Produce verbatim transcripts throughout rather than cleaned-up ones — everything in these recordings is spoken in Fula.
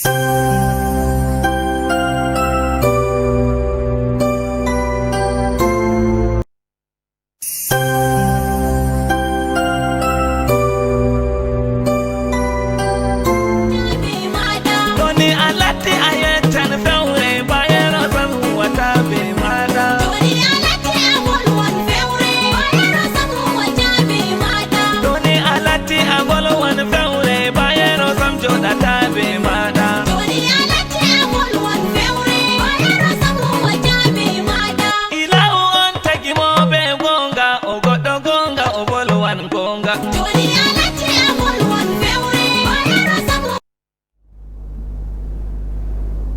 Toni a latti a yeccan fewre, bayero sam huwata be maɗa. Toni a latti a wolwan fewre, bayero sam huwata be maɗa. Toni a latti a wolwan fewre, bayero sam joɗata be maɗa. Toni a latti a wolwan fewre, bayero sam huwata be maɗa. Ilahu on tagi mo be gonga, o goɗɗo gonga, o wolwan gonga. Toni a latti a wolwan fewre, bayero sam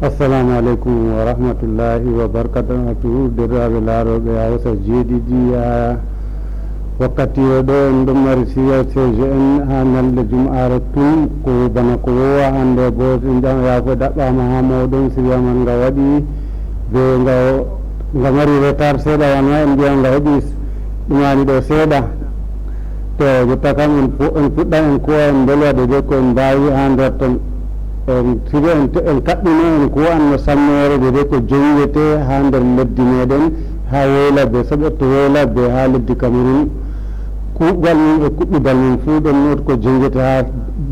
Assalamu aleykum wa rahmatullahi wa barakatuhu. Derɗiraaɓe laarooɓe Hawsa jeeɗiɗi, haa wakkati o ɗo, en ɗon mari siriya C G N haa ñalɗe jum'aare tun, ko bana ko woowa hannde bo, en ƴama yaafo ɗaɓɓaama haa mooɗon, siriya man nga waɗi be nga, nga mari retard seeɗa, wano en mbiya nga heɓi ɗumani ɗo seeɗa. To jotta kam en fu-, en fuɗɗa en kuwa en mbelwa deydey ko en mbaawi haa nder ton. En sigo en te-, en kaɓɓino en kuwa no sammeere deydey ko jonngetee haa nder leddi meɗen, haa woyla be, sabu to woyla be haa leddi Kamerun. Kuugal mum e kuɓɓidal mum fuu ɗon nooti ko jonngetee haa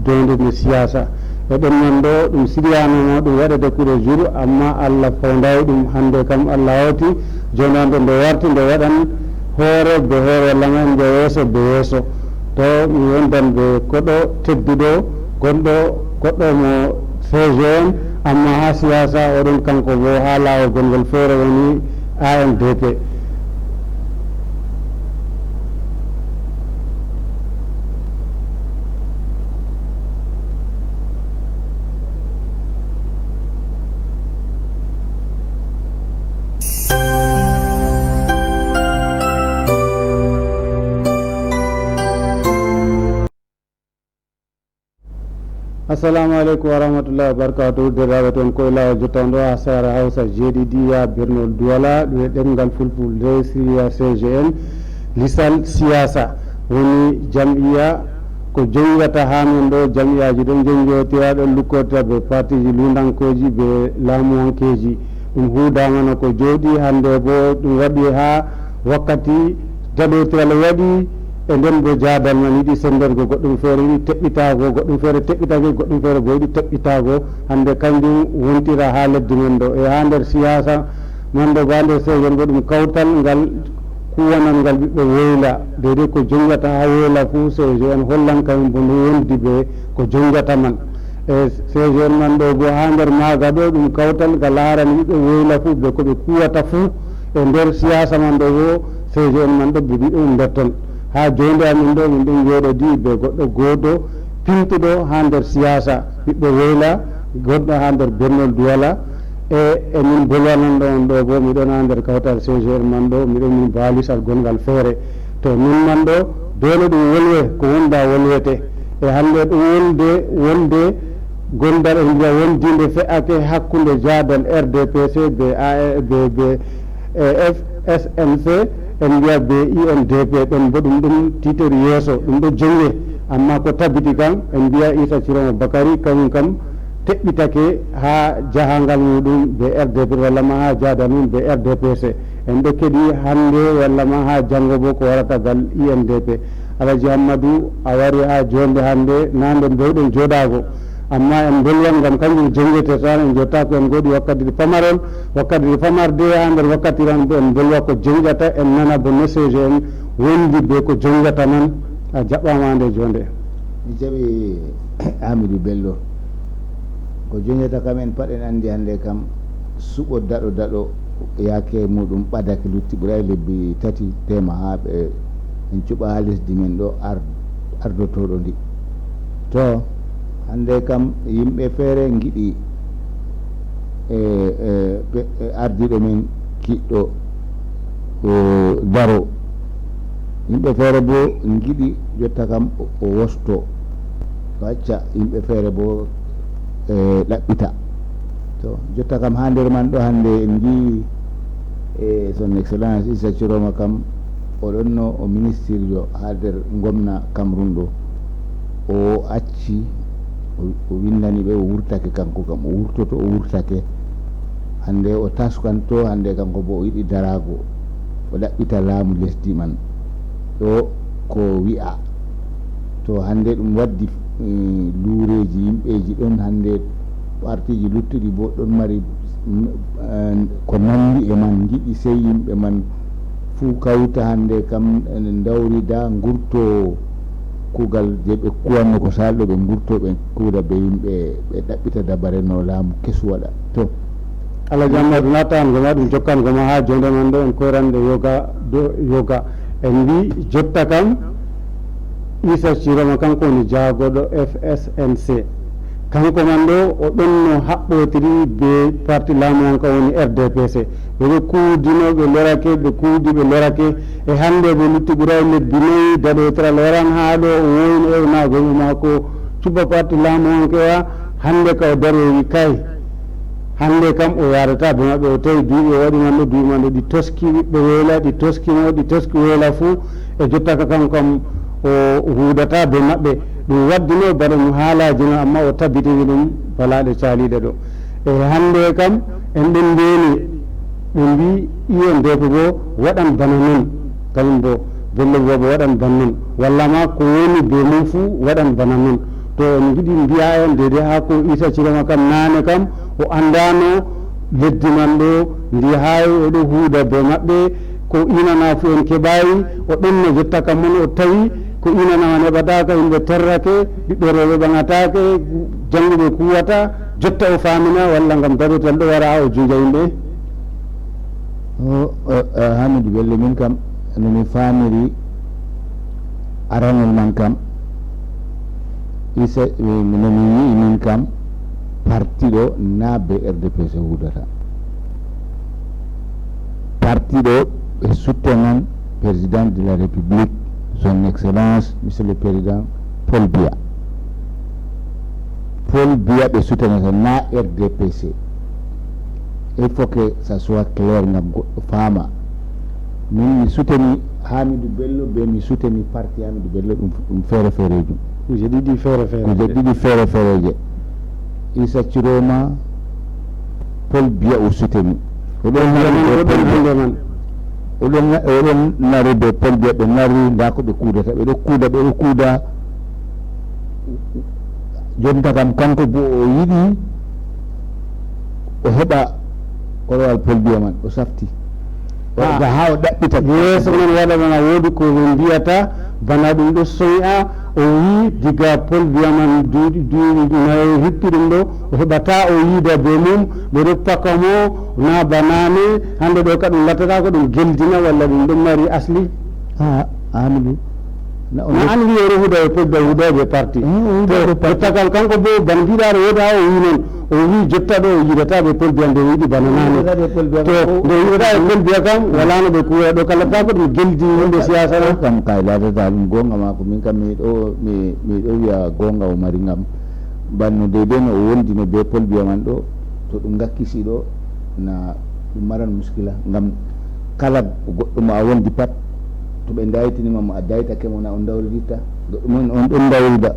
doonde nde siyaasa. E ɗon man ɗo ɗum siryaanoma ɗum waɗete kuɗe juru, amma Allah fowndayi ɗum. Hannde kam Allah hawti, joonde hannde nde warti, nde waɗan hoore be hoore, walla ma en mbiya yeeso be yeeso. To mi wondan be koɗo tedduɗo, gonɗo, goɗɗo mo C G N, amma haa siyaasa o ɗon kanko bo haa laawol gonngol feere woni A N D P. Assalamu aleykum wa rahmatullahi wa barakatuhu. Derɗiraaɓe, ton ko e laawol jottan ɗo haa sare Hawsa jeeɗiɗi, ya Bernol Duwala, ɗum e ɗemngal fulfulde siriya C G N, lisal siyasa, woni jam'iya ko jongata haa men ɗo, jam'iyaaji ɗon jonjotira, ɗon lukkotira be partiji luudankooji be laamuwankeeji. Ɗum huudaama no ko jooɗi, hannde bo ɗum waɗi haa wakkati daɗotiral waɗi, e nden bo jaadal man yiɗi sendorgo goɗɗum feere, yiɗi teɓɓitaago goɗɗum feere, teɓɓitake goɗɗum feere bo yiɗi teɓɓitaago. Hannde kanjum wontira haa leddi men ɗo, e haa nder siyaasa man ɗo, ba nder C G N bo ɗum kawtal ngal kuwanal ngal ɓiɓɓe woyla, deydey ko jongata haa woyla fuu, C G N hollan kañum bo no wondi be ko jongata man. E C G N man ɗo bo, haa nder maaga ɗo, ɗum kawtal ngal laarani ɓiɓɓe woyla fuu be ko ɓe kuwata fuu. E nder siyaasa man ɗo bo, C G N man ɗo be ɓiɓɓe mum nder ton. Haa joonde amin ɗo, min ɗon jooɗodi be goɗɗo gooto pintuɗo haa nder siyaasa ɓiɓɓe woyla, gonɗo haa nder Bernol Duwala. E, e min bolwananɗo on ɗo bo, mi ɗon haa nder kawtal C G N man ɗo, mi ɗon min baalisal gongal feere. To min man ɗo, doole ɗum wolwe ko wonda wolwete. E hannde ɗum wonde, wonde gondal e mbiya wondiinde fe'ake hakkunde jaadal R D P C be A E, be, be, e, F S N C, en mbiya be U N D P, ɗon bo ɗum, ɗum tiitori yeeso, ɗum ɗo jonge. Amma ko tabiti kam, en mbiya Isa Ciroma Bakari, kañum kam teɓɓitake haa jahangal muɗum be R D P walla ma haa jaadal mum be R D P C. En ɗo keɗi hannde walla ma haa janngo bo ko warata gal U N D P. Alaji Hammadu, a wari haa joonde hannde, naa nde mbewɗen jooɗaago. Amma en mbolwan ngam kanjum jongete tan, en jottaako, en ngoodi wakkatire pamarol, wakkatire pamarde, haa nder wakkatire an bo en mbolwa ko jongata, en nana bo no C G N wondi be ko jongata man. A jaɓɓaama nde joonde. Mi jaɓi Amidou Bello. Ko jongata kam en pat en anndi hannde kam suɓo daɗo daɗo yaake muɗum ɓadake lutti ɓuray lebbi tati tema haa ɓe en cuɓa haa lesdi men ɗo ar-, ardotooɗo ndi. To, hannde kam yimɓe feere ngiɗi, e, e, ɓe, e, ardiiɗo men kiɗɗo, o, daro. Yimɓe feere bo ngiɗi jotta kam o, o wosto. O acca yimɓe feere bo, e, ɗaɓɓita. To, jotta kam haa nder man ɗo hannde en ngi'i, e, Son Excellence Issa Chiroma kam, o ɗonno o ministirjo haa nder ngomna Cameroun ɗo. O acci O, o winndani ɓe, o wurtake kanko kam, o wurtoto, o wurtake. Hannde o taskanto, hannde kanko bo o yiɗi daraago, o ɗaɓɓita laamu lesdi man. Ɗo ko wi'a. To hannde ɗum waddi, eh, luureeji, yimɓeeji ɗon hannde, partiiji luttuɗi bo ɗon mari, mm, eh, ko nanndi e man, ngiɗi sey yimɓe man fuu kawta hannde kam, eh, ndawrida, ngurto kuugal je ɓe kuwanno ko saalɗo, ɓe ngurto, ɓe kuuda be yimɓe, ɓe ɗaɓɓita dabare no laamu kesu waɗa. To. Alhaji Ammadu, naatan goma ɗum, jokkan goma haa jonde man ɗo, en koyrande yoga, do yoga. En mbi jotta kam, Isa Ciroma kanko woni jaagoɗo F S N C. Kanko man ɗo, o ɗon no haɓɓotiri be parti laamuwanka woni R D P C. Ɓe ɓe kuudino, ɓe lorake, ɓe kuudi, ɓe lorake. E hannde ɓe lutti ɓuray lebbi nayi, daɗotiral waran haa ɗo, o woyno e o naago e maako cuɓa parti laamuwankewa. Hannde ka o darowi kay. Hannde kam o yaadata be maɓɓe, o tawi duuɓi o waɗi man ɗo, duuɓi man ɗo ɗi toski ɓiɓɓe Weyla, ɗi toski mo, ɗi toski Weyla fuu, e jottaka kam kam o huudata be maɓɓe. Ɗum waddino bana ɗum haalaaji no, amma o tabitini ɗum balaaɗe caaliiɗe ɗo. E hannde kam en ɗon ndeeni, ɓe mbi I N D P bo waɗan bana non, kañum bo Bello Boobo waɗan bana non, walla ma ko woni be mum fuu waɗan bana non. To en ngiɗi mbiya en deydey haa ko Isa Ciroma kam naane kam o anndaano leddi man ɗo, ndi haa o ɗo huuda be maɓɓe, ko inana fuu en keɓaayi, o ɗon no jotta kam on o tawi ko inana man heɓataaka, yimɓe torrake, ɓiɓɓe rewɓe ɓaŋataake, jannguɓe kuwata, jotta o faamina walla ngam darotal ɗo wara haa o junja yimɓe? O, o, o, Hamidu Bello, min kam, no mi faamiri aranol man kam, ise, mi, no mi yi'i min kam, parti ɗo na be R D P C hudata. Parti ɗo ɓe suttenan Président de la République, Son Excellence, Monsieur le Président Paul Biya. Paul Biya ɓe suttenan, na R D P C. Il faut que ça soit clair ngam goɗɗo faama. Min mi suteni Hamidou Bello be mi suteni parti Hamidou Bello, ɗum, ɗum feere feereejum. Kuje ɗiɗi feere feere. Kuje ɗiɗi feere feereeje. Issa Ciroma, Paul Biya o suteni. O ɗon nari be Paul Biya. O ɗon na-, o ɗon nari be Paul Biya, ɓe nari, ndaa ko ɓe kuudata. Ɓe ɗo kuuda, ɓe ɗo kuuda. Jonta kam kanko bo o yiɗi o heɓa korowal Paul Biya man, o safti. O Ah. Ga haa o ɗaɓɓita. Yeeso men waɗa bana woodi ko ɓe mbiyata bana ɗum ɗo soy'a, o wi diga Paul Biya man duuɗi, duuɗi nayo hippi ɗum ɗo, o heɓata o yiida be mum, ɓe ɗo paka mo na banaane, hande ɗo ka ɗum lattata ko ɗum geldina walla ɗum ɗon mari asli? Ah, Amidou. Na o Na an wi o huda e Paul Biya, huda e parti. Eh, o huda e To, parti. Jotta kan kanko bo ban mbiɗa ɗo woda o wi non. O wi jotta ɗo o yiɗata ɓe Paul Biya nde o yiɗi bana nane. O yiɗata ɓe Paul Biya To, kam. Nde o yiɗata e Paul Biya kam, wala no ɓe kuwa ɗo kala ta ko ɗum geldi yimɓe siyasa na. Kam kay ladata ɗum gonga mako, min kam mi ɗo, mi, mi ɗo wiya gonga o mari ngam. Banno deydey no o wondi no be Paul Biya man ɗo, to ɗum ngakkisi ɗo, na ɗum maran muskila. Ngam kala goɗɗo mo a wondi pat, to ɓe ndaytini ma mo a daytake mo, na on ndawriditta. Goɗɗo mon on ɗon ndawrida,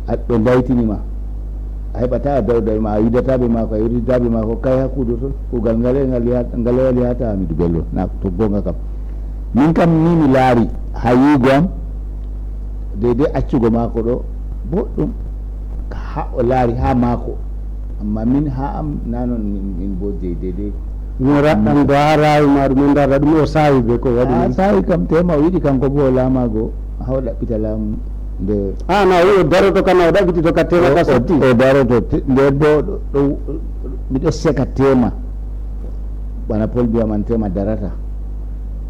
a, ɓe ndaytini ma. A heɓata a dawda e ma, a yidata be maako, a yidata be maako, kay hakkudo ton. Kugal ngale ngal yaha-, ngale wali hata Hamidu Bello, na to gonga kam. Min kam ni mi laari ha yigo am, deydey accugo maako ɗo, boɗɗum. Ha o laari ha maako. Amma min ha am na non min, min bo deydey. Min raɗɗan do ha raawi ma ɗum, min raɗa ɗum o saawi be ko waɗi A ɗum. Saawi kam tema o yiɗi kanko bo o laamago, ha o ɗaɓɓita laamu nde A na o wi o daroto kana o ɗaɓɓiti to ka tema ka O, o, sotti. O daroto te-, nde bo ɗo, ɗo, miɗo seka tema. Bana Paul Biya man tema darata.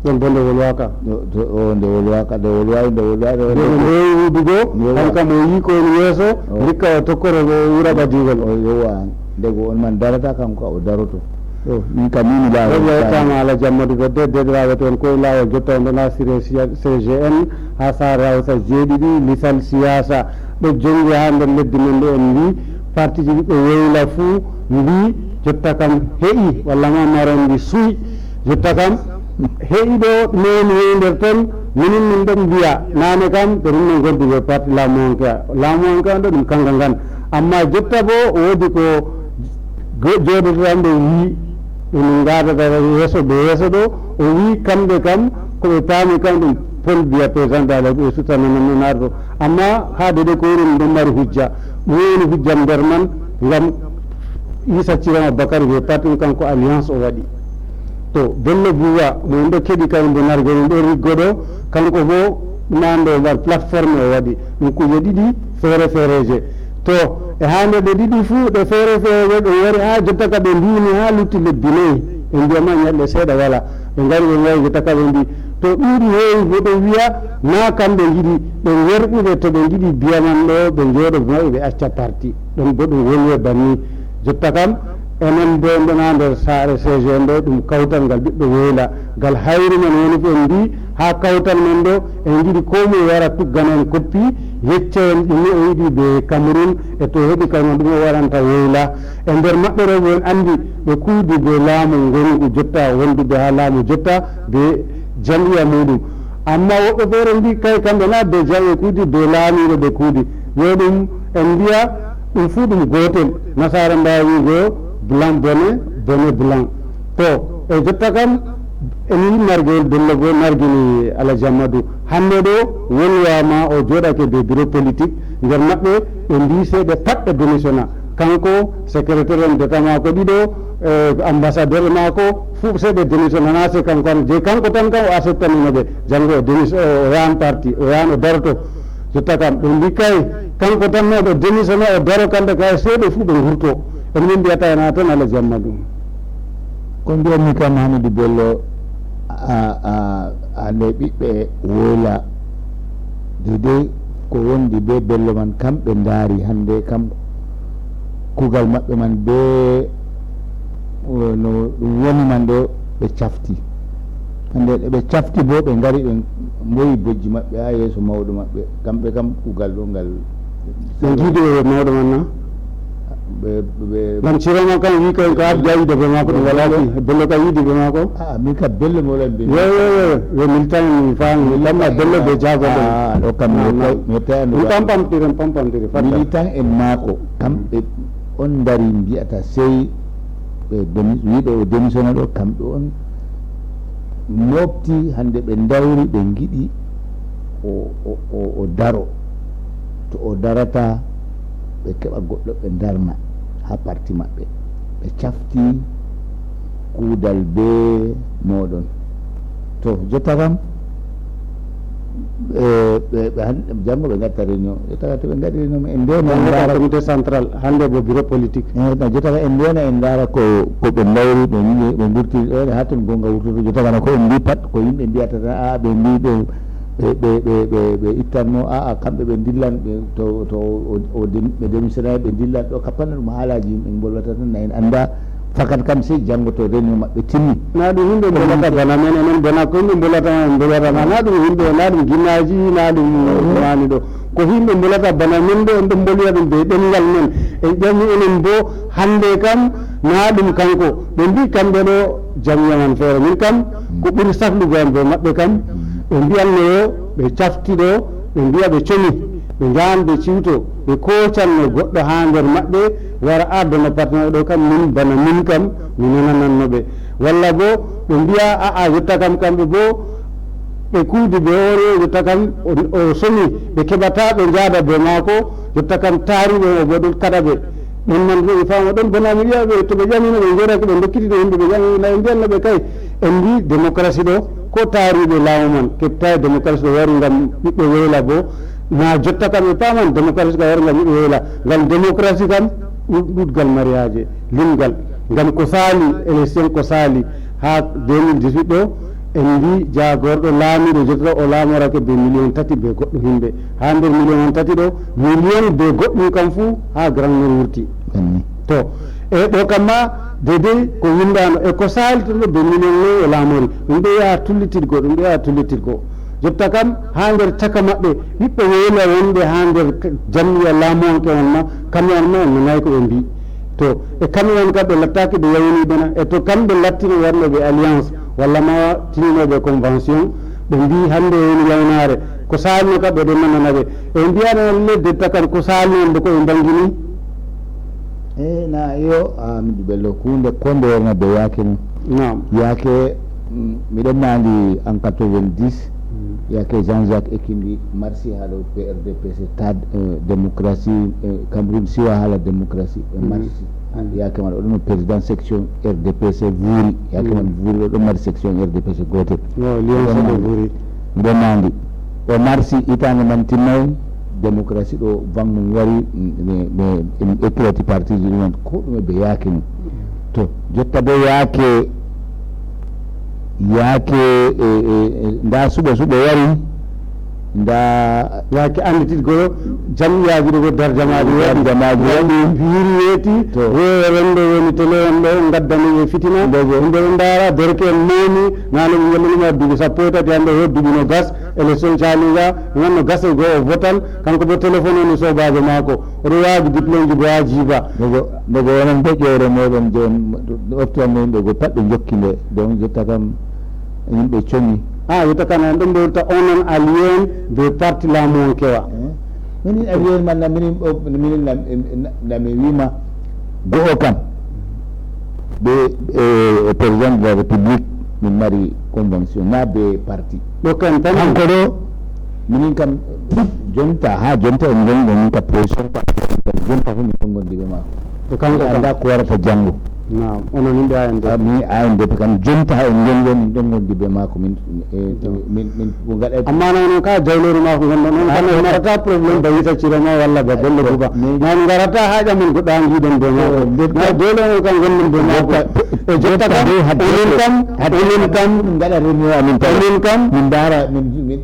Ɗon bo nde wolwaka. Ɗo, to, o, nde wolwaka, nde wolwayi, nde wolwayi, nde Nde o wolwayi. Ndewi wudugo, Ndewa. Kam kam o yi ko woni yeeso, O. Ndikka o tokkoro o wura ɓadingol. O yowa, ndego on man darata, kam ka o daroto. Ɗo, min kam ni mi laawa Ɗo mi mi yettama laawa. Ala Jammadu Bedde, deeɗiraaɓe toon koye laawol jotta on ɗon ha sire C G N, ha Sahara Hausa jeeɗiɗi, lisal siyasa. Ɗo jongi ha nder leddi men ɗo en mbi, partiji ɗiɗo woyla fuu mbi, jotta kam he'i, walla ma maron ndi suuy. Jotta kam he'i ɗo, ɗume woni woynder toon, Minin min ɗon mbiya, naane kam, ɓe ɗum no gondi ɓe parti laamuwanke. Laamuwanke on ɗo ɗum kanga ngan. Amma jotta bo, woodi ko go-, jooɗotoɗan ɓe wi, ɗum min ngaadata yeeso ɓe yeeso ɗo, o wi kamɓe kam, ko ɓe paami kam ɗum Paul Biya président de la République suttanana non arɗo. Amma haa dede ko woni ɗum ɗon mari hujja. Ɗum woni hujja nder man, ngam Isa Ciroma Bakari ɓe parti ɗum kanko alliance o waɗi. To, Bello Buuba, mo en ɗo keɗi kadi mbo nargol, en ɗo riggo ɗo, kanko bo, ɗum an ɗo mbar plateforme o waɗi. Ɗum kuje ɗiɗi, feere feereeje. To, e haa nde ɗe ɗiɗi fuu, ɗe feere feereeje, ɗum wari haa jotta ka ɓe mbiimi haa lutti lebbi nayi. Ɓe mbiya ma ñalɗe seeɗa wala. Ɓe ngari ɓe ngawi jotta ka ɓe mbi, to ɗuuɗi heewi bo ɓe wiya, na kamɓe ngiɗi, ɓe werɓuɓe to ɓe ngiɗi biya man ɗo, ɓe njooɗo maɓɓe ɓe acca parti. Ɗum bo ɗum woni e banni. Jotta kam, enen bo en ɗon haa nder saare C G N ɗo, ɗum kawtal ngal ɓiɓɓe Woyla, ngal hayru men woni ko en mbi, haa kawtal men ɗo, en ngiɗi ko moye wara tuggana en koppi, yecca en ɗume o yiɗi be Cameroun, e to heɓi Cameroun ɗume o waɗanta Woyla. E nder maɓɓe ɗo, bo en anndi ɓe kuudi be laamu ngonu jotta, wonduɓe haa laamu jotta be jam'iya muɗum. Amma woɓɓe feere mbi kay kamɓe na be jam'iya kuudi, be laamiiɗo ɓe kuudi. Yo ɗum en mbiya ɗum fuu ɗum gootel. Nasaara mbaawi wi'ugo blanc bonnet, bonnet blanc. To, e jotta kam, en yi nargewol Bello bo nargini Alhaji Amadou. Hannde ɗo wolwaama o jooɗake be bureau politique. Nder maɓɓe ɓe mbi sey ɓe pat ɓe démissionna. Kanko, secrétaire en d'État maako ɗiɗo, eh, ambassadeur maako, fuu sey ɓe démissionna. Na sey kanko tan, je kanko tan kam o acceptanino ɓe. Janngo o démis-, o yahan parti, o yahan o daroto. Jotta kam, ɓe mbi kay, kanko tan no ɗo démissionna o daro kamɓe kay, sey ɓe fuu ɓe ngurto. En min mbiyata en haa ton Alhaji Amadou. Ko mbiyatmi kam Hamidou Bello, a, a, a nde ɓiɓɓe Woyla, dede ko wondi be Bello man, kam ɓe ndaari hannde kam kuugal maɓɓe man be, o, no ɗum woni man ɗo ɓe cafti. Hannde ɗo ɓe cafti bo ɓe ngari ɓe mboyi bojji maɓɓe haa yeeso mawɗo maɓɓe. Kamɓe kam kuugal ɗo ngal. Ɓe ngiidi ɓe mawɗo man na? Ɓe, ɓe. Ngam Ciroma kam wi kay ko adda yiide be maako ɗum wala fi. Bello kam yiidi be maako. Ah, min kam Bello mo wala be. Yo, yo, yo, yo militant en mi faami. Militant kamma en Bello be jaago ɗum. Ah, ɗo kam mi yetta-, mi yettayano ɗum ba. Pampamtiren, pampamtiri, fadda. Militant en maako, kamɓe on ndari mbiyata sey ɓe demi-, wiiɓe o démissionna ɗo, kamɓe on mofti hannde ɓe ndawri, ɓe ngiɗi o, o, o, o daro. To o darata, ɓe keɓa goɗɗo ɓe ndarna haa parti maɓɓe. Ɓe cafti kuudal bee mooɗon. To, jotta kam, eh, ɓe, ɓe han-, janngo ɓe ngatta réunion. Jotta kam, to ɓe ngaɗi réunion, en ndeena, en ndaara comité central, hannde bo bureau politique. Eh, no, jotta kam, en ndeena, en ndaara ko, ko ɓe ndawri, ɓe ngi-, ɓe ngurti, eh, haa ton goonga wurtoto. Jotta kam, ko en mbii pat, ko yimɓe mbiyata tan, aa, ɓe mbii ɓe, ɓe, ɓe, ɓe, ɓe, ɓe ittan mo, aa, kamɓe ɓe ndillan, ɓe, to, to o, o dem-, ɓe démissionnaire, ɓe ndillan ɗo, kappanno ɗum haalaaji yimɓe mbollata tan, na en annda. Fakat kam, sey janngo to réunion maɓɓe timmi. Na ɗum yimɓe mbolata bana men, enen bana ko yimɓe mbolata ma, en mbolata ma. Na ɗum yimɓe, na ɗum ginnaaji, na ɗum maani ɗo. Ko yimɓe mbolata bana men ɗo, en ɗon mbolira ɗum be ɗemngal men. En ƴami enen bo, hannde kam, na ɗum kanko. Ɓe mbi kamɓe ɗo jamiya man feere. Min kam, ko ɓuri saflugo am be maɓɓe kam, ɓe mbiyanno yo ɓe cafti ɗo, ɓe mbiya ɓe comi, ɓe njahan ɓe ciwto, ɓe koocanno goɗɗo haa nder maɓɓe, wara ardana parti maɓɓe ɗo kam, min bana min kam, mi nanananno ɓe. Walla bo ɓe mbiya, a'a, jotta kam kamɓe bo ɓe kuudi be oore, jotta kam o, o somi, ɓe keɓata ɓe njaada be maako, jotta kam taariiɓe mo bo ɗon kaɗa ɓe. Ɗon man bo mi faama ɗon, bona mi wi'a ɓe to ɓe ƴamino ɓe njooɗake ɓe ndokkiti ɗo yimɓe ɓe ƴami, na ɓe mbiyanno ɓe kay, en mbi démocratie ɗo, ko taariiɓe laamu man keɓtaay démocratie ɗo wari ngam ɓiɓɓe Woyla bo, na jotta kam ɓe paaman démocratie ka wari ngam ɓiɓɓe Woyla. Ngam démocratie kam ɗuɗ-, ɗuɗgal mariyaaje, limgal. Ngam ko saali, élection ko saali haa deux mille dix-huit ɗo, en mbi jaagorɗo laamiiɗo jotta o laamorake be million tati be goɗɗum yimɓe. Haa nder million on tati ɗo, million be goɗɗum kam fuu haa Grand Nord wurti. Anni. To, e ɗo kam ma, dedei ko windaano, e ko saali ton ɗo be million nayi o laamori. Ɗum ɗo yaha tullitirgo, ɗum ɗo yaha tullitirgo. Jotta kam, haa nder caka maɓɓe, ɓiɓɓe Woyla wonɓe haa nder k-, jam'iyya laamuwanke on ma, kamɓe on ma, en nanaay ko ɓe mbii. To, e kamɓe on kam, ɓe lattaaki ɓe yawniiɓe na, e to kamɓe lattino waɗnooɓe alliance, walla ma tininooɓe convention, Ɓe mbii hannde woni yawnaare. Ko saalno ka ɓe ɗon nanana ɓe. E mbiyaano ledde takam ko saalno on ko ɓe mbangi nii. E na yo Aamadu Bello kuunde konde wona ɓe yaake no. Naam. Yaake mm, miɗen naandi en quatre-vingt-dix. Yaake Jean-Jacques Ekindi marsi haɗo P R D P C tad euh, démocratie euh, Cameroun siwa haala démocratie e marsi. Yaake man oɗon président section R D P C vuuri yaake man vuuri oɗon mari section R D P C gootel. No lion saɗo buri. Miɗen naandi o marsi hitaande man timmay démocratie ɗo vang mum wari ɓe éclati partiji ɗumen ko ɗume ɓe yaake mum. To jotta ɓe yaake yaake nda suɓo suɓo wari nda Yaake anndititgol jamiyaaji ɗo ko darjamaaji waɗi. Darjamaaji waɗi. Hiri weeti. To. Weere renndo woni tele on ɗo ngaddani ɓe fitina. Ndege. Yimɓe ɗo ndaara derke en mawni. Nano ɓe ngel numa duuɓi sappo e tati hannde o duuɓi no gas. Élection caaliga. Nganno gas e goo o votan. Kanko bo téléphone woni soobaajo maako. Oɗo waawi diplôme ji bo haa jiiba. Ndego ndego wonan bo ƴewre moɗon jon ofti on yimɓe go pat ɓe jokki nde donc jotta kam yimɓe comi. Ah, jotta kam en ɗum ɓe wonta onon alien be parti laamu on kewa. Minin alien man na minin minin na mi wima go'o kam ɓe e président de la république min mari convention na be parti. Ɗo kan tan. Kanko ɗo minin kam jonta ha jonta en gonɗo min ka position parti jonta fof min ɗon gondi ɓe mako. To kanko kam. Anda ko warata janngo. Naam, onon yimɓe A N D P. Min A N D P kam jonta en gonɗo min ɗon gondi ɓe mako min e, min min ko gaɗa. Amma na onon ka jawleru mako gonɗo non kan on marata problème ba yita ciro ma walla ba golle buba. Na on garata ha ƴamen goɗɗo an giɗon be mako. Na dole on kan gonɗon be mako. E jotta kam onon kam onon kam min gaɗa réunion amin tan. Onon kam Min ndaara min min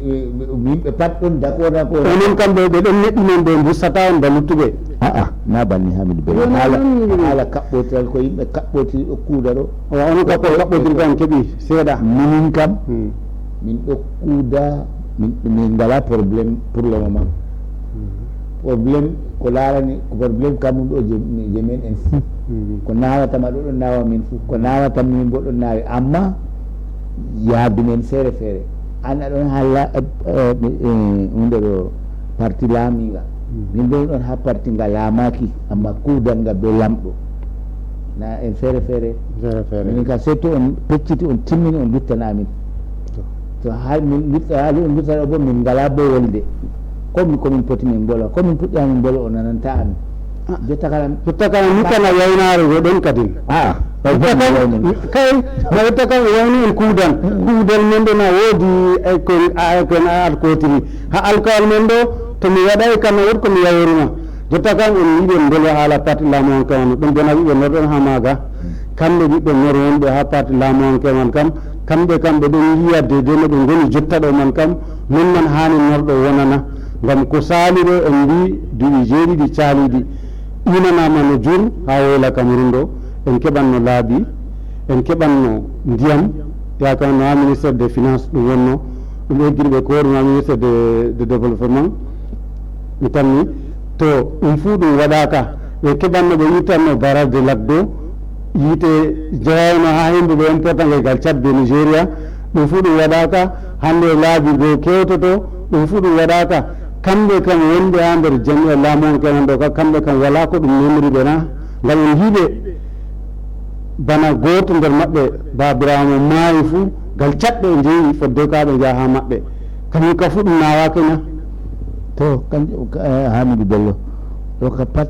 yimɓe pat ɗon d'accord d'accord. Onon kam ɓe ɓe ɗon neɗɗi non ɓe bussata on ba luttuɓe. A'a na banni Hamidu Bello. Haala haala kaɓɓotiral ko yimɓe kaɓɓotiri ɗo kuuda ɗo. Onon kam ko kaɓɓotirta on keɓi seeɗa. Minin kam min ɗo kuuda min min ngala problème pour le moment. Problème ko laarani ko problème kam ɗum ɗo je men en fuu. Ko naawata ma ɗo ɗon naawa min fuu ko naawata min bo ɗon naawi amma yaadumen feere feere. An aɗon ha hunde ɗo parti laamiga min bo ɗon ha parti nga laamaki amma kuudan nga be lamɗo. Na en feere feere. Feere feere. Min ka surtout on pecciti on timmini on luttana amin. To ha min lutta ha on luttana bo min ngala bo wolde. Komi komin poti min mbola komin puɗɗa min mbola o nananta amin. Jotta kala jotta kala mi kana yawnaare go ɗon kadin. A'a. Kay na jotta kam o wayni en kuudan kuudal men ɗo na woodi ay kon ay kon a alkotiri ha alkawal men ɗo to mi waɗay kam na woodi ko mi yawruma. Jotta kam en yiɗi en mbelo haala parti laamu on kawano ɗum bona wiɓe norɗon ha maaga. Kamɓe ɓiɓɓe nor wonɓe ha parti laamu on kewan kam kamɓe kam ɓe ɗon yiya dede no ɓe ngoni jotta ɗo man kam non man haani norɗo wonana. Ngam ko saali ɗo en mbi duuɓi jeeɗiɗi caaliiɗi inanama no jur ha woyla Cameroun ɗo en keɓanno laabi en keɓanno ndiyam. Yakan no ha ministère des finances ɗum wonno ɗum eggiri ɓe ko ɗum ha ministère de, de développement. Mi tammi to ɗum fuu ɗum waɗaka ɓe keɓanno ɓe yittanno barrage de lac do yiite jawawno ha himɓe ɓe importa ngal gal Tchad be Nigeria. Ɗum fuu ɗum waɗaka hande laabi go kewtoto. Ɗum fuu ɗum waɗaka kamɓe kam wonɓe ha nder jamiya laamu on kenan ɗo ka kamɓe kam wala ko ɗum memri ɓe na ngam en jiiɓe. Bana gooto nder maɓɓe, baabiraawo mo maayi fuu, gal caɗɗe e njeyi fodde ka ɓe njaha haa maɓɓe. Kañum ka fuu ɗum naawaaki na? To, kanjum Hamidu Bello, ɗo ka pat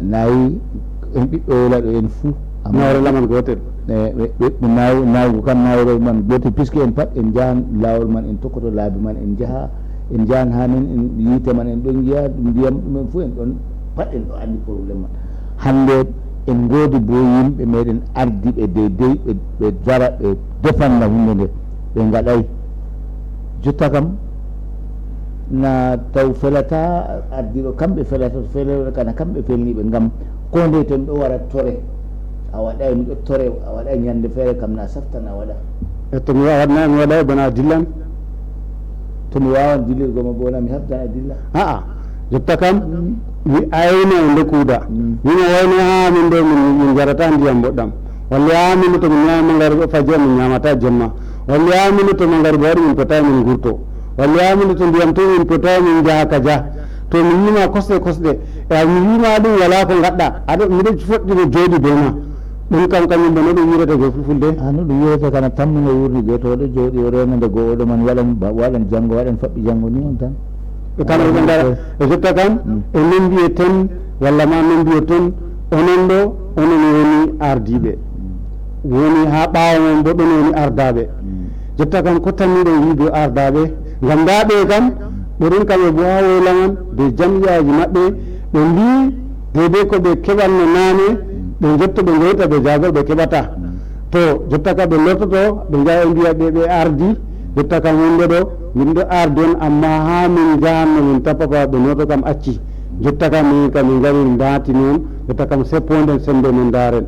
naawi en ɓiɓɓe wolaɗo en fuu. Nawre lamal gootel. Naawgo kam nawre man gootel, puisque en pat en njahan laawol man, en tokkoto laabi man, en njaha, en njahan haa men, en yiite man, en ɗon njiya ndiyam, ɗumen fuu en ɗon pat en ɗo anndi problème man. Hannde en ngoodi bo yimɓe meɗen ardi ɓe deydey, ɓe dara, ɓe defanna huunde nde, ɓe ngaɗay. Jotta kam na taw felata ardiiɗo, kamɓe felata, felata kana kamɓe felniiɓe, ngam ko nde ton ɗo wara tore, a waɗay, miɗo tore, a waɗay ñande feere kam na saftan a waɗa. E to mi waɗa, mi waɗay bana dillan. To mi waawan dillirgo ma bo na mi habdan a dilla. A'a, jotta kam mi ayno e nde kuuda. Min o wayno haa min ɗo min min njarata ndiyam mboɗɗam. Walle haa min to min ñaama ngar fajira min ñaamata jemma. Walla yaa min to mangari bo waɗi min potaani min ngurto. Walla yaa min to ndiyam to min potaani min njaha ka jah. To mi wiima kosɗe kosɗe. E mi wiima ɗum walaa ko ngaɗɗa. Aɗa miɗo foɗɗi no jooɗi be ma. Ɗum kam kañum bo no ɗum wirata be fulfulde. A no ɗum wirata kana tammuno wurni be to oɗo jooɗi o rena nde goo oɗo man waɗan ba- waɗan janngo waɗan faɓɓi janngo ni on tan. E kala ɓe ngara e jotta kam e non mbiye ten walla ma non mbiye ton onon ɗo onon woni ardiiɓe. Woni haa ɓaawo mon bo ɗon woni ardaaɓe. Jotta kam ko tanniɗon wiide ardaaɓe ngam ndaa ɓe kam ɓe ɗon kamɓe bo haa woyla man be jam'iyaaji maɓɓe ɓe mbiyi deydey ko ɓe keɓanno naane ɓe njotto ɓe ngowta be jaagol ɓe keɓata. To jotta ka ɓe lortoto ɓe njaha ɓe mbiya ɓe ɓe ardi jotta kam wonde ɗo min ɗo ardi on amma haa min njahanno min tappa ba ɓe noto kam acci. Jotta kam min kam min ngari min ndaati noon jotta kam seppo nden sembe min ndaaren.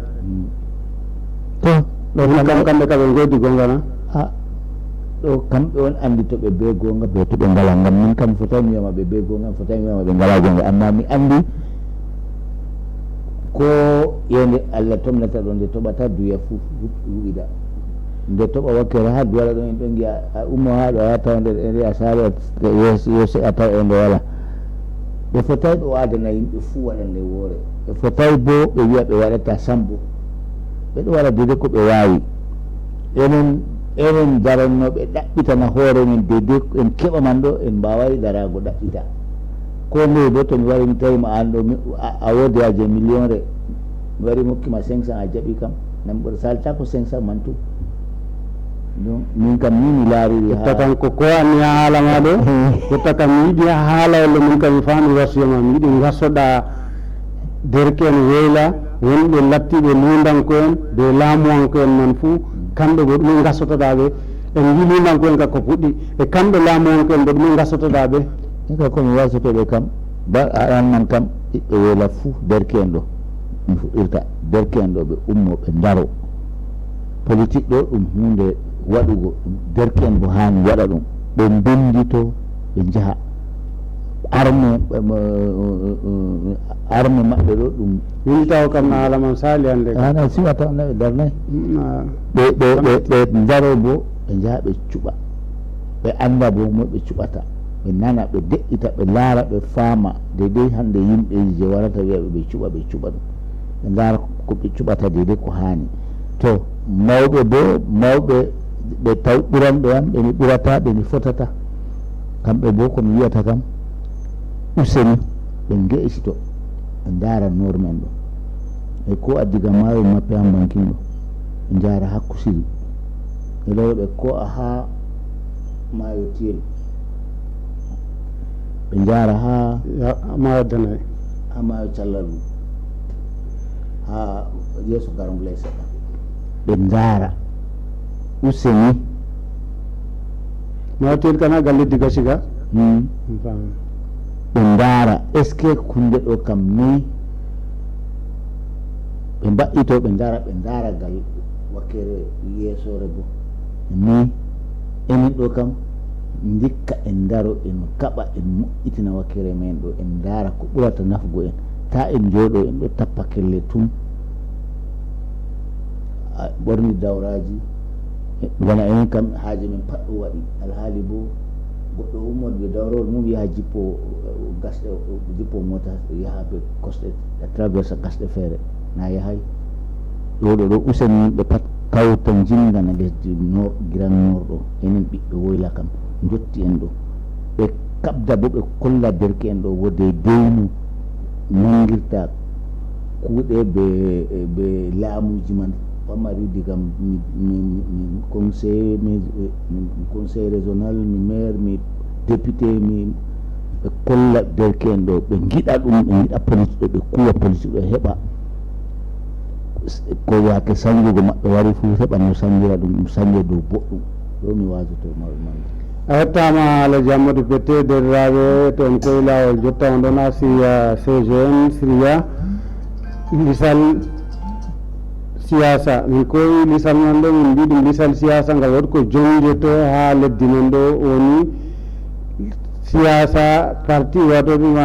To ɗo min kam kamɓe kam ɓe ngoodi goonga na? A ɗo kamɓe on anndi to ɓe be goonga be to ɓe ngala ngam min kam fotay mi wiyama ɓe be goonga mi fotay mi wiyama ɓe ngala goonga amma mi anndi ko yende Allah tomnata ɗo nde toɓata duya fu ruɓida nde toɓa wakkere ha duwala ɗon en ɗon giya a ummo ha ɗo a tawa nder ere a sare yo seɗa taw e nde wala ɓe fotay ɓe o adana yimɓe fuu waɗa nde woore ɓe fotay bo ɓe wiya ɓe waɗata sambo ɓe ɗo waɗa dede ko ɓe wawi enen enen darannoɓe ɗaɓɓitana hoore men dede en keɓa man ɗo en mbaway darago ɗaɓɓita ko ndey bo to mi wari mi tawi ma an ɗo a wodi haje million re mi wari mi hokki ma cinq cent a jaɓi kam nan ɓuri salta ko cinq cent man tu donc min kam ni mi laariri jotta kam ko ko anni ha haala ma ɗo jotta kam mi yiɗi ha haala walla min kam mi faami wasiya ma mi yiɗi gasoɗa derke'en woyla wonɓe lattiɓe luudanko'en be laamuwanko'en man fuu kamɓe go ɗume gasotoɗa ɓe en wi luudanko'en ka ko puɗɗi e kamɓe laamuwanko'en go ɗume gasotoɗa ɓe ika komi wasotoɓe kam ba aɗan man kam ɓiɓɓe woyla fuu derke'en ɗo mi fuɗɗirta derke'en ɗo ɓe ummo ɓe ndaro politique ɗo ɗum hunde waɗugo derke'en bo haani waɗa ɗum ɓe mbindito ɓe njaha arme arme maɓɓe ɗo ɗum winditawo kam na haala man sali hande ana siwata naɓe darnay ɓe ɓe ɓe ndaro bo ɓe njaha ɓe cuɓa ɓe anda bo mo ɓe cuɓata ɓe nana ɓe deƴƴita ɓe laara ɓe faama deydey hande yimɓeji je warata wiya ɓe ɓe cuɓa ɓe cuɓa ɗum ɓe ndaara ko ɓe cuɓata deydey ko haani to mawɓe bo mawɓe ɓe taw ɓuranɓe am ɓe mi ɓurata ɓe mi fotata kamɓe bo ko mi wiyata kam useni ɓe nge'esito ɓe ndaara norme en ɗo e ko addi ga maayo mappe am bankin ɗo ɓe njaara hakkusiri ɓe loro ɓe ko'a haa maayo tiyel ɓe njaara haa maayo danay haa maayo callal mum haa yeeso garongo ley seɗɗa ɓe ndaara useni maayo tiyel kana gal leddi gasiga ɓe ndaara est ce que hunde ɗo kam noyi ɓe mbaɗɗito ɓe ndaara ɓe ndaara gal wakkere yeesoore bo noyi enen ɗo kam ndikka en ndaro en kaɓa en moƴƴitina wakkere men ɗo en ndaara ko ɓurata nafgo en ta en jooɗo en ɗo tappa kelle tun ɓorni dawraji wona en kam haaje men pat ɗo waɗi alhaali bo goɗɗo ummoɗo ɓe dawrowol mum yaha jippo gasɗe jippo mota yaha ɓe kosɗe traversa gasɗe feere na yahay ɗo ɗo ɗo useni yimɓe pat kawta jingana lesdi nor giran nor ɗo enen ɓiɓɓe woyla kam jotti en ɗo ɓe kabda bo ɓe kolla derke en ɗo wode deynu nangirta kuuɗe be be laamuji man pamari diga mi conseil mi conseil régional mi maire mi député mi ɓe kolla derke en ɗo ɓe giɗa ɗum ɓe giɗa politique ɗo ɓe kuwa politique ɗo heɓa ko yake sanjugo maɓɓe wari fu heɓa no sanjira ɗum ɗum sanje dow boɗɗum ɗo mi wajoto mawɓe man a yettama alaji hammadu bette derɗiraɓe to en koyi lawol jotta on ɗon asiya cgm siriya lisal siyasa min koyi lisal man ɗo min mbiɗum lisal siyasa nga wot ko jonjoto ha leddi men ɗo woni siyasa parti wato ɗum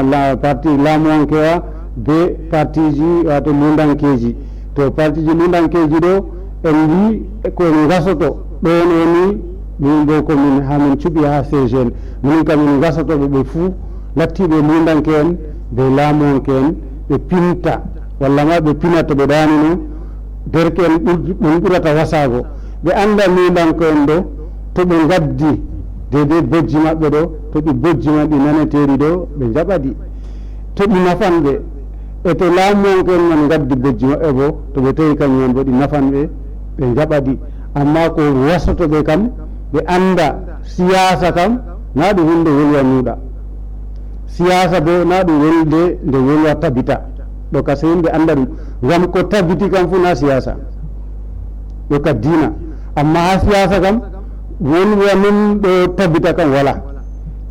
parti lamuwankewa be partiji wato lundankeji to partiji lundankeji ɗo en mbi ko en gasoto Ɗoon woni, min bo ko min, haa min cuɓi haa C G N. Minen kam min ngasotooɓe ɓe fuu, lattiiɓe luundanke en, ɓe laamuwanke en, ɓe pinta, walla ma ɓe pina to ɓe ɗaanino, derke en ɓurdi, ɓe ɓurata wasaago. Ɓe annda luundanke en ɗo, to ɓe ngaddi deydey bojji maɓɓe ɗo, to ɗi bojji man ɗi naneteeɗi ɗo, ɓe njaɓa ɗi. To ɗi nafan ɓe, e to laamuwanke en man ngaddi bojji maɓɓe bo, to ɓe tawi kañum en bo ɗi nafan ɓe, ɓe njaɓa ɗi. Amma ko wasoto ɓe kam, ɓe annda siyaasa kam, na ɗum huunde wolwa nuuɗa. Siyaasa bo, na ɗum wolde nde wolwa tabita. Ɗo ka sey yimɓe annda ɗum. Ngam ko tabiti kam fu na siyaasa. Ɗo ka diina. Amma haa siyaasa kam, wolwa non ɗo tabita kam wala.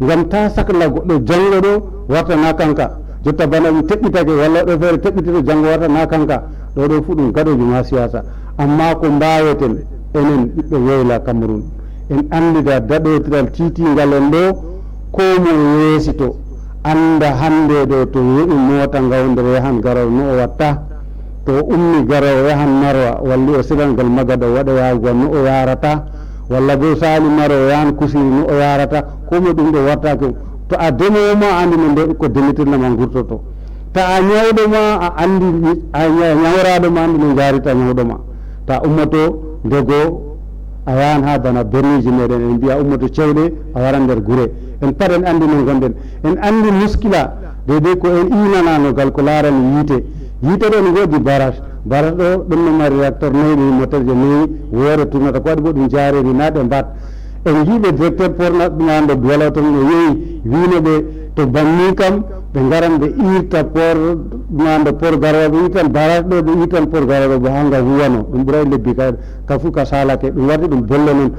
Ngam ta sakla goɗɗo janngo ɗo warta na kanka. Jotta bana ɗum teɓɓitake, walla ɗo feere teɓɓitito janngo warta na kanka. Ɗo ɗo fu ɗum gaɗoojum haa siyaasa. Amma ko mbaaweten enen ɓiɓɓe woyla Cameroun, en anndida daɗootiral tiitingal en ɗo, koo moye weesito, annda hannde ɗo to yoɓi moota ngawndere yahan garowo no o watta. To o ummi garowo yahan Marwa, walli o silangal Magada o waɗa yahugol no o yaarata. Walla bo saali Marwa o yahan Kusiri no o yaarata. Koo moye ɗum ɗo wartaake. To a demoowo ma a anndi no nde ko demitirla ma ngurtoto. Ta a ñawɗo ma a anndi, a ña-, ñawraaɗo ma anndi no njaarita ñawɗo ma. Ta ummoto ndego a yahan haa bana berniiji meɗen, en mbiya ummoto cewɗe a wara nder gure. En pat en anndi no ngonɗen. En anndi muskila, deydey ko en iinanano gal ko laarani yiite. Yiite ɗo no ngoodi barrage. Barrage ɗo ɗum no mari réacteur nayi, ɗum moteur je nayi, woore tournata, ko waɗi bo ɗum jaareeri na ɗe mbaat. En ngiiɓe directeur port na-, nanɗo Douala toon o yehi, wiino ɓe to banni kam, ɓe ngaran ɓe irta port nanɗo port Garoua, ɓe irtan barrage ɗo, ɓe irtan port Garoua ɗo, bo haa nga huwano. Ɗum ɓuray lebbi ka, ka fu ka saalake, ɗum warti ɗum bolle noon.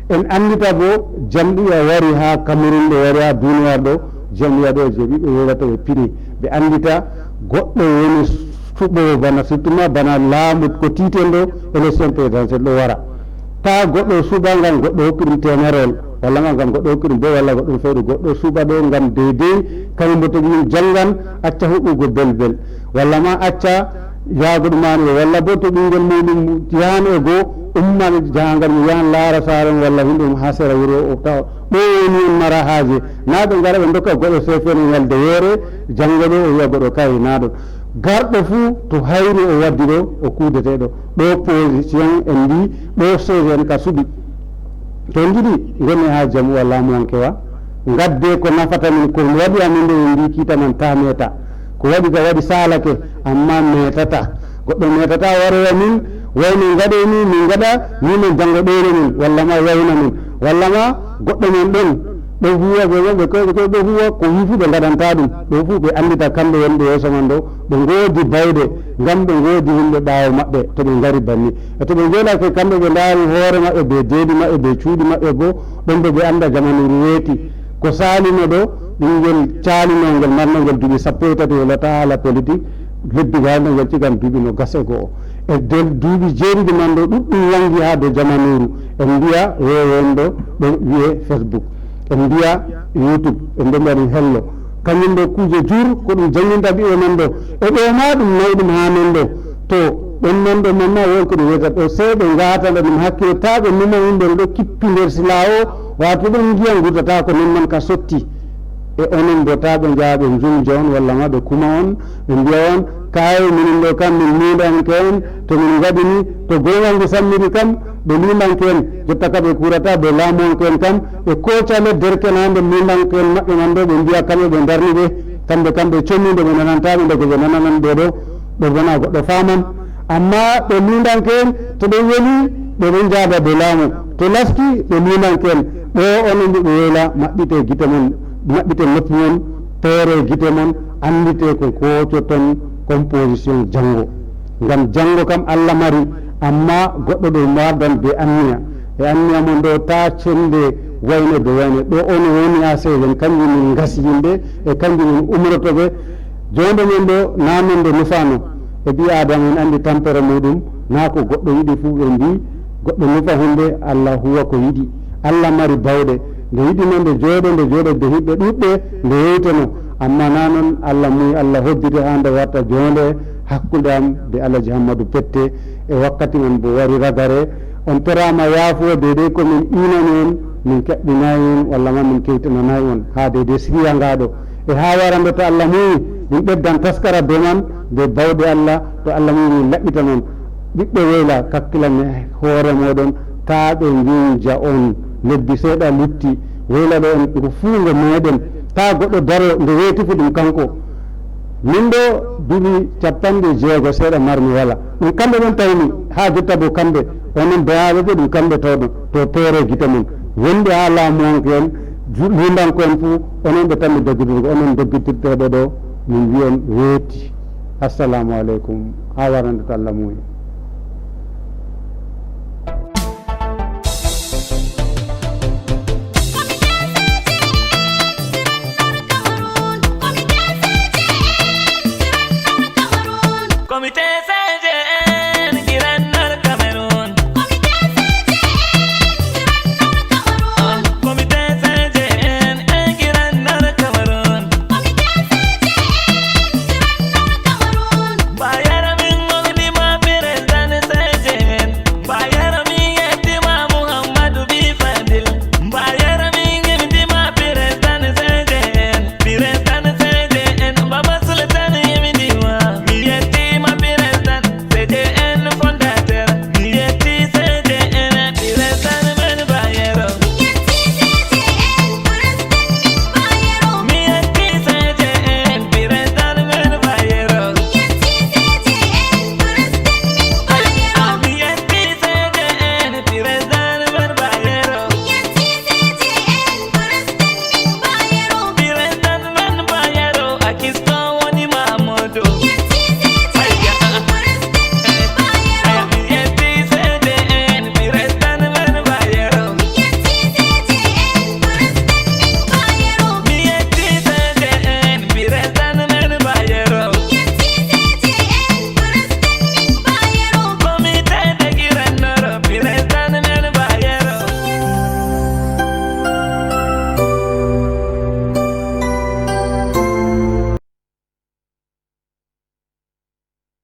En anndita bo, jamɗiya wari haa Cameroun ɗo, wari haa duniyaaru ɗo, jamɗiya ɗo je ɓiɓɓe wowlata ɓe pini. Ɓe anndita goɗɗo woni suɓoowo bana, surtout ma bana laamu ko tiiten ɗo, élection présidentielle ɗo wara. Ta goɗɗo suɓa ngam goɗɗo hokki ɗum teemerol, walla ma ngam goɗɗo hokki ɗum bo, walla goɗɗum fewɗo. Goɗɗo suɓa ɗo ngam deydey, kañum bo to ɗum janngan, acca huɓɓugo belbel, walla ma acca yahgo ɗum an ɗo, walla bo to ɓinngel muɗum yahan e goo, umman jahangal mum, yahan laara saare mum, walla hunde mum haa sera wuro o tawa. Ɗo woni en mara haaje, na ɓe ngara ɓe ndokka goɗɗo seefere ñalde woore, janngo ɗo o wi'a goɗɗo kay na ɗo. Garɗo fuu to hayri o waddi ɗo, o kuudeteeɗo. Ɗo position en mbi, ɗo siège en ka suɓi. To ngiɗi ngoni haa jam o laamuwankewa, ngadde ko nafata min, ko waɗi amin ɗo en mbi kiita man ta meeta. Ko waɗi ka waɗi saalake, amma meetata. Goɗɗo meetata waroya min, wayno ngaɗe ni, min ngaɗa, ni min janngo ɗoyre min, walla ma wayna min, walla ma goɗɗo men ɗon. Ɓe huwa ɓe, ɓe, ɓe, ɓe huwa ko wi fu ɓe ngaɗanta ɗum. Ɗo fu ɓe anndita kamɓe wonɓe yeeso man ɗo, ɓe ngoodi bayde, ngam ɓe ngoodi yimɓe ɓaawo maɓɓe, to ɓe ngari banni. E to ɓe ngeelake kamɓe ɓe ndaari hoore maɓɓe, be deedi maɓɓe, be cuuɗi maɓɓe bo, ɗon bo ɓe annda jamanuuru weeti. Ko saalino ɗo, ɓinngel caalinongel, marnongel duuɓi sappo e tati, wala ta haala politik, lebbi gayno ngel cigan duuɓi no gas e go'o. E nder duuɓi jeeɗiɗi man ɗo, ɗuɗɗum wanngi haa dow jamanuuru. En mbiya weewenɗo ɗo wi'e Facebook. En mbiya YouTube, en ɗo mbiya ɗum hello. Kañum ɗo kuuje jur ko ɗum jannginta ɓiɓɓe men ɗo. E ɗo ma ɗum nayi ɗum haa men ɗo. To ɗon man ɗo man ma won ko ɗum wiyata ɗo. Sey ɓe ngaatana ɗum hakkilo, taa ɓe numa yimɓe no ɗo kippi nder silaawo, waato ɗon ngiya ngurdataako non man ka sotti. E onon bo taa ɓe njaha ɓe njumja on walla ma ɓe kuma on, ɓe mbiya on, kaay minin ɗo kam min luudanke en, to min ngaɗi ni, to gooŋa ngu sammiri kam, ɓe luudanke en, jotta ka ɓe kuurata, ɓe laamuwanke en kam, ɓe kooca le derke na nder luudanke en maɓɓe man ɗo, ɓe mbiya kamɓe ɓe ndarni ɓe, kamɓe kam ɓe comi nde ɓe nananta ɓe, nde ko ɓe nananan ɓe ɗo, ɓe bona goɗɗo faaman. Amma ɓe luudanke en, to ɓe weli, ɓe ɗon njaada dow laamu. To laski, ɓe luudanke en. Ɗo onon ɓiɓɓe woyla, maɓɓite gite mon, maɓɓite noppi mon, peere gite mon, anndite ko koocoton composition janngo. Ngam janngo kam Allah mari, amma goɗɗo ɗo wardan be anniya. E anniya mon ɗo, taa cende wayne be wayne. Ɗo on woni haa seeɗen, kanjum min ngasi yimɓe, e kanjum min umroto ɓe. Joonde men ɗo, naa men nde nufaano. E ɓii Aadama en anndi tampere muuɗum, naa ko goɗɗo yiɗi fuu ɓe mbii, goɗɗo nufa huunde, Allah huwa ko yiɗi. Allah mari baawɗe. Nde yiɗi noon nde jooɗo, nde jooɗo be yimɓe ɗuuɗɓe, nde yewteno. Ammaa naa noon, Allah muuyi, Allah hodditi haa nde warta joonde hakkunde am be Alhaji Hammadu Pette. E wakkati man bo wari ragare, On toraama yaafuwa deydey ko min iinani on, min kaɓɓinaay on, walla ma min kewtinanaay on, haa deydey siriya ngaa ɗoo. E haa warande to Alla muuyi, min ɓeddan taskara doman, de bawɗe Alla, to Alla muuyi min laɓɓitan on. Ɓiɓɓe Woyla, kakkilane hoore mooɗon, taa ɓe njuunja on. Lebbi seeɗa lutti, Woyla ɗo en, ngo fuu ngo meeɗen. Taa goɗɗo daroo, nde weeti fu ɗum kanko. Min ɗo duuɓi capanɗe jeego seeɗa marmi wala. Ɗum kamɓe ɗon tawmi haa jotta bo kamɓe, onon dayaaɓe ɓe ɗum kamɓe tawɗon to peere gite mon. Wonɓe haa laamuwanke en, ju-, luudanko en fuu, onon ɓe tammi doggitirgo, onon doggitirteeɓe ɗo, min wi'on weeti. Assalamu aleykum, haa warande to Alla muuyi. Comité